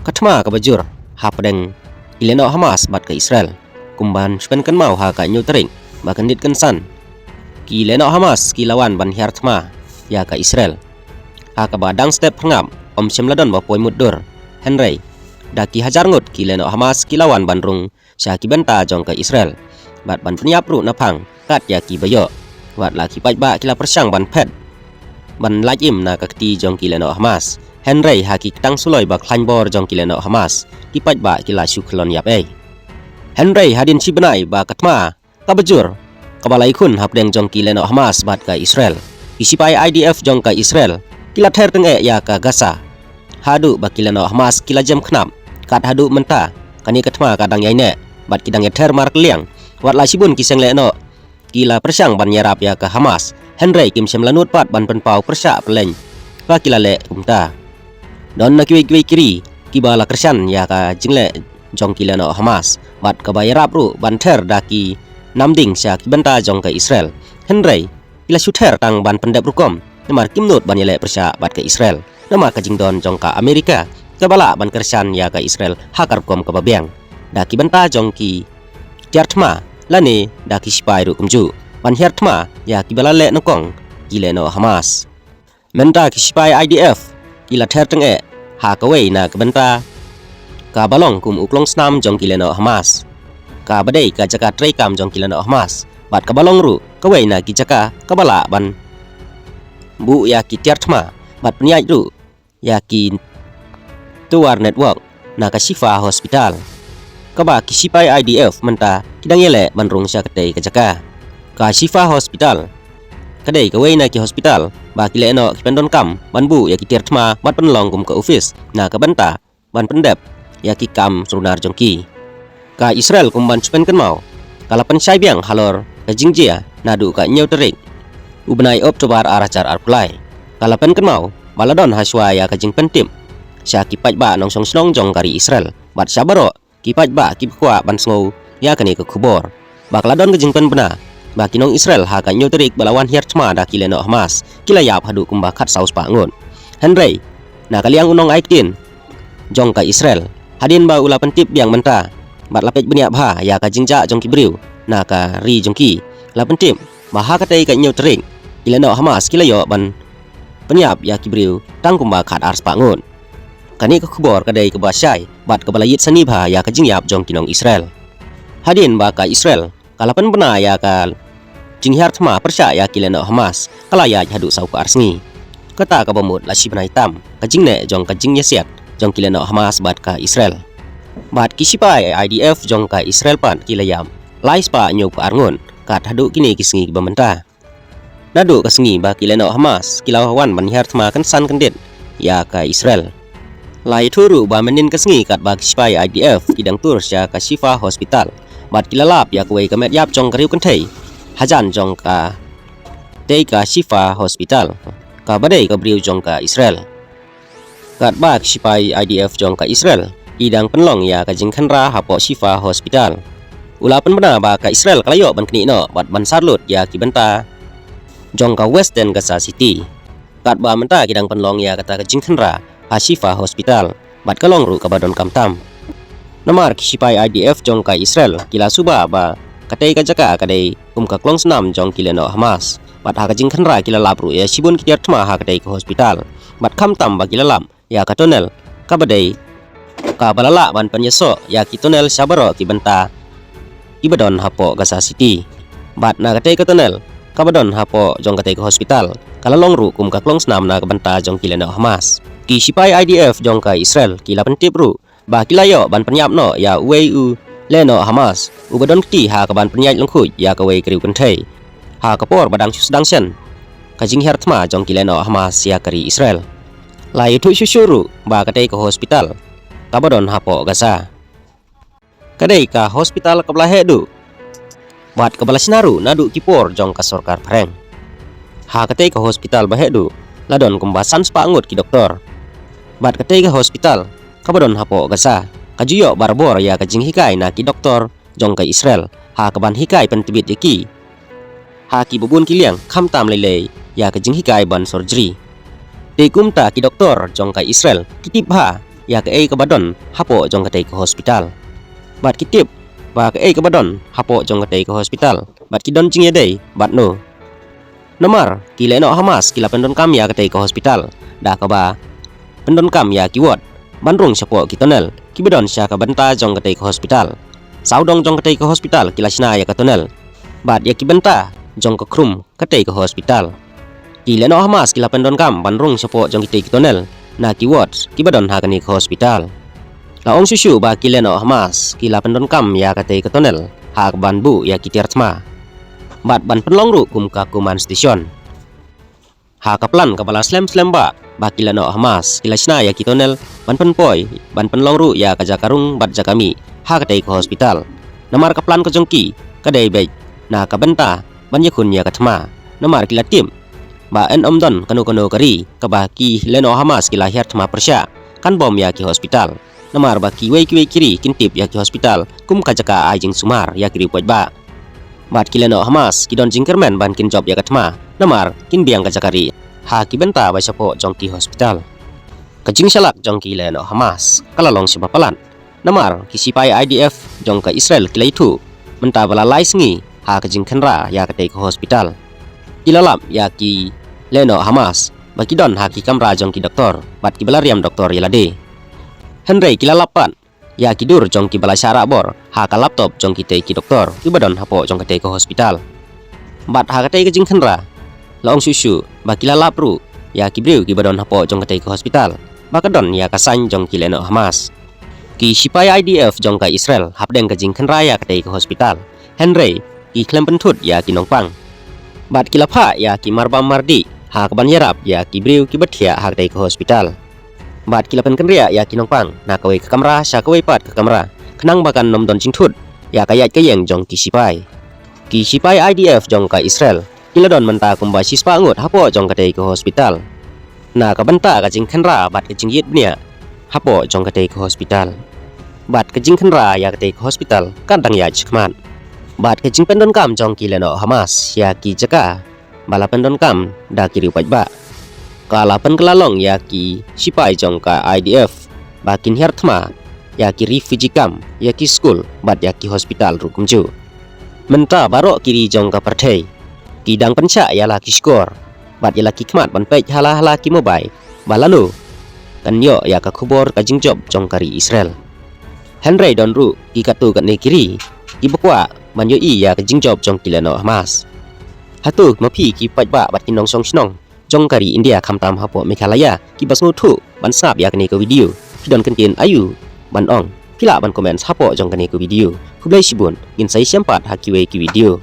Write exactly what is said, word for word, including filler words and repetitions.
Ka thma kaba jur hapdeng ki lehnoh Hamas bad ka Israel, kumban shu pynkynmaw ha ka hynñiew tarik ba kyndit kynsan, ki lehnoh Hamas ki la wan ban hiar thma ïa ka Israel. Ha kaba dang step phyrngap, ym shym la don ba poi mutdur. Hynrei da ki hajar ngut ki lehnoh Hamas ki la wan ban rung sha ki bynta jong ka Israel bad ban pynïap ruh naphang kat ïa kiba ïoh. Wat la ki paidbah ki la pyrshang ban phet ban lait im na ka kti jong ki lehnoh Hamas, hynrei ha ki ktang suloi ba khlaiñ bor jong ki lehnoh Hamas, ki paidbah ki la shu khlon ïap ei. Hynrei hadien shi bnai ba ka thma kaba jur kaba la ïakhun hapdeng jong ki lehnoh Hamas bad ka Israel, ki sipai I D F jong ka Israel ki la ther tyngeh ïa ka Gaza haduh ba ki lehnoh Hamas ki la jem khnap. Kat haduh mynta kane ka thma ka dang ïaineh bad ki dang ïather markylliang. Wat la shibun ki seng lehnoh ki la pyrshang ban ïarap ïa ka Hamas, hynrei kim shym la nud pat ban pynpaw pyrshah pyllein ba ki la leh kumta. Don na kiwei kiwei ki ri kiba la kyrshan ïa ka jingleh jong ki lehnoh Hamas bad kaba ïarap ruh ban ther da ki namding sha ki bynta jong ka Israel, hynrei ki la shu ther tang ban pyndep rukom, namar kim nud ban ïaleh pyrshah bad ka Israel. Namar ka jingdon jong ka Amerika kaba lah ban kyrshan ïa ka Israel ha ka rukom kaba biang da ki bynta jong ki tiar thma lane da ki sipai ruh kumjuh ban hiar thma ïa kiba la leh nyngkong ki lehnoh Hamas. Mynta ki sipai I D F ki la ther tyngeh ha kawei na ka bynta kaba long kum u klongsnam jong ki lehnoh Hamas, kaba dei ka jaka treikam jong ki lehnoh Hamas bad kaba long ruh kawei na ki jaka kaba lah ban buh ïa ki tiar thma bad pynïaid ruh ïa ki tower network na ka Shifa Hospital, kaba ki sipai I D F mynta ki dang ïaleh ban rung sha katei ka jaka. Ka Shifa Hospital ka dei kawei na ki hospital ba ki lehnoh ki pyndonkam ban buh ïa ki tiar thma bad pynlong kum ka office na ka bynta ban pyndep ïa ki kam sunar jong ki. Ka Israel kumban shu pynkynmaw ka la pynshai biang halor ka jingjia naduh ka hynñiew tarik u bnai October ar hajar arphew lai. Ka la pynkynmaw ba la don hashwa ïa ka jingpyntip sha ki paidbah nongshong shnong jong ka ri Israel bad sha baroh ki paidbah kiba kwah ban sngew ïa kane ka khubor ba ka la don ka jingpynbna ba ki nong Israel ha ka hynñiew tarik ba la wan hiar thma da ki lehnoh Hamas ki la ïap haduh kumba khatsaw spah ngut. Hynrei na ka liang u nongai ktien jong ka Israel, hadien ba u la pyntip biang mynta bad la peit bniah bha ïa ka jingjah jong ki briew na ka ri jong ki, la pyntip ba ha katei ka hynñiew tarik ki lehnoh Hamas ki la ïoh ban pynïap ïa ki briew tang kumba khatar spah ngut. Kane ka khubor ka dei kaba shai bad kaba la ïit sani bha ïa ka jingïap jong ki nong Israel. Hadien ba ka Israel ka la pynbna ïa ka jinghiar thma pyrshah ïa ki lehnoh Hamas ka la ïaid haduh saw ka ar sngi. Kata kaba mut la shi bnai tam ka jingneh jong ka jingïasiat jong ki lehnoh Hamas bad ka Israel. Bad ki sipai I D F jong ka Israel pat ki la ïap lai spah hynñiew phew ar ngut kat haduh kine ki sngi kiba mynta. Naduh ka sngi ba ki lehnoh Hamas ki la wan ban hiar thma kynsan kyndit ïa ka Israel. La ïathuh ruh ba mynnin ka sngi katba ki sipai I D F ki dang tur sha ka Shifa Hospital bad ki la lap ïa kawei ka met ïap jong ka riewkynthei hajan jong katei ka Shifa Hospital, kaba dei ka briew jong ka Israel. Katba ki sipai I D F jong ka Israel ki dang pynlong ïa ka jingkhynra hapoh Shifa Hospital, u la pynbna ba ka Israel ka la ïoh ban knieh noh bad ban sar lut ïa ki bynta jong ka Western Gaza City. Katba mynta ki dang pynlong ïa kata ka jingkhynra ha Shifa Hospital bad ka long ruh kaba donkam tam. Namar ki sipai I D F jong ka Israel ki la suba ba katei ka jaka ka dei kum ka klongsnam jong ki lehnoh Hamas bad ha ka jingkhynra ki la lap ruh ïa shibun ki tiar thma ha katei ka hospital bad khamtam ba ki la lap ïa ka tunnel kaba dei kaba la lah ban pynïasoh ïa ki tunnel sha baroh ki bynta kiba don hapoh Gaza City. Bad na katei ka tunnel kaba don hapoh jong katei ka hospital ka la long ruh kum ka klongsnam na ka bynta jong ki lehnoh Hamas. Ki sipai I D F jong ka Israel ki la pyntip ruh ba ki la ïoh ban pynïap noh ïa uwei u lehnoh Hamas uba don kti ha kaban pynïaid lyngkhuid ïa kawei ka riewkynthei ha ka por ba dang shu sdang shen ka jinghiar thma jong ki lehnoh Hamas ïa ka ri Israel. La ïathuh shuh shuh ruh ba katei ka hospital kaba don hapoh Gaza ka dei ka hospital kaba la heh duh bad kaba la shna ruh naduh ki por jong ka sorkar phareng. Ha katei ka hospital ba heh duh la don kumba san spah ngut ki doktor. Bad katei ka hospital kaba don hapoh Gaza ka ju ïoh barabor ïa ka jinghikai na ki doktor jong ka Israel ha kaban hikai pyntbit ïa ki ha kiba bun ki liang, khamtam lei lei ïa ka jinghikai ban surgery. Te kumta ki doktor jong ka Israel ki tip bha ïa kaei kaba don hapoh jong katei ka hospital. Bad ki tip ba kaei kaba don hapoh jong katei ka hospital bad ki don jingïadei bad no. Namar ki lehnoh Hamas ki la pyndonkam ïa katei ka hospital da kaba pyndonkam ïa ki ward ban rung shapoh ki tunnel kiba don sha ka bynta jong katei ka hospital. Sawdong jong katei ka hospital ki la shna ïa ka tunnel bad ïa ki bynta jong ka khrum katei ka hospital. Ki lehnoh Hamas ki la pyndonkam ban rung shapoh jong kitei ki tunnel na ki ward kiba don ha kane ka hospital. La ong shuh shuh ba ki lehnoh Hamas ki la pyndonkam ïa katei ka tunnel ha kaban buh ïa ki tiar thma bad ban pynlong ruh kum ka command station. Ha ka plan kaba la slem slem ba ba ki lehnoh Hamas ki la shna ïa ki tunnel ban pynpoi ban pynlong ruh ïa ka jaka rung bad jaka mih ha katei ka hospital. Namar ka plan ka jong ki ka dei beit na ka bynta ban ïakhun ïa ka thma. Namar ki la tip ba yn ym don kano kano ka ri kaba ki lehnoh Hamas ki la hiar thma pyrshah kan bom ïa ki hospital. Namar ba kiwei kiwei ki ri kin tip ïa ki hospital kum ka jaka ai jingsumar ïa ki riewpaidbah. Bad ki lehnoh Hamas ki don jingkyrmen ban kin jop ïa ka thma namar kin biang ka jaka ri ha ki bynta ba shapoh jong ki hospital. Ka jingshalak jong ki lehnoh Hamas ka la long shaba palat. Namar ki sipai I D F jong ka Israel ki la ithuh mynta ba la lai sngi ha ka jingkhynra ïa katei ka hospital. Ki la lap ïa ki lehnoh Hamas ba ki don ha ki kamra jong ki doktor bad kiba la riam doktor ïa lade. Hynrei ki la lap pat ïa ki dur jong kiba la shah rah bor ha ka laptop jong kitei ki doktor kiba don hapoh jong katei ka hospital. Bad ha katei ka jingkhynra la ong shuh shuh ba ki la lap ruh ïa ki briew kiba don hapoh jong katei ka hospital ba ka don ïa ka sign jong ki lehnoh Hamas. Ki sipai I D F jong ka Israel hapdeng ka jingkhynra ïa katei ka hospital. Hynrei ki khlem pynthut ïa ki nongpang bad ki la phah ïa ki marbam mardih ha kaban ïarap ïa ki briew kiba thiah ha katei ka hospital. Bad ki la pynkynriah ïa ki nongpang na kawei ka kamra sha kawei pat ka kamra khnang ba kan ym don jingthut ïa ka ïaid ka ïeng jong ki sipai. Ki sipai I D F jong ka Israel ki la don mynta kumba shispah ngut hapoh jong katei ka hospital na ka bynta ka jingkhynra bad ka jingïit bniah hapoh jong katei ka hospital. Bad ka jingkhynra ïa katei ka hospital ka dang ïaid shakhmat. Bad ka jingpyndonkam jong ki lehnoh Hamas ïa ki jaka ba la pyndonkam da ki riewpaidbah ka la pynkylla long ïa ki sipai jong ka I D F ba kin hiar thma ïa ki refugee camp, ïa ki skul bad ïa ki hospital ruh kumjuh. Mynta baroh ki ri jong ka pyrthei ki dang pynshah ïa la ki shkor bad ïa la ki khmat ban peit ha la ha la ki mobile ba lano kan ïoh ïa ka khubor ka jingjop jong ka ri Israel. Hynrei don ruh ki katto katne ki ri kiba kwah ban ïohi ïa ka jingjop jong ki lehnoh Hamas. Hato ma phi ki paidbah bad ki nongshong shnong jong ka ri India khamtam hapoh Meghalaya kiba sngewthuh ban sngap ïa kane ka video, phi don kyntien aïu ban ong? Phi lah ban comment hapoh jong kane ka video. Khublei shibun, ngin sa ïashem pat ha kiwei ki video.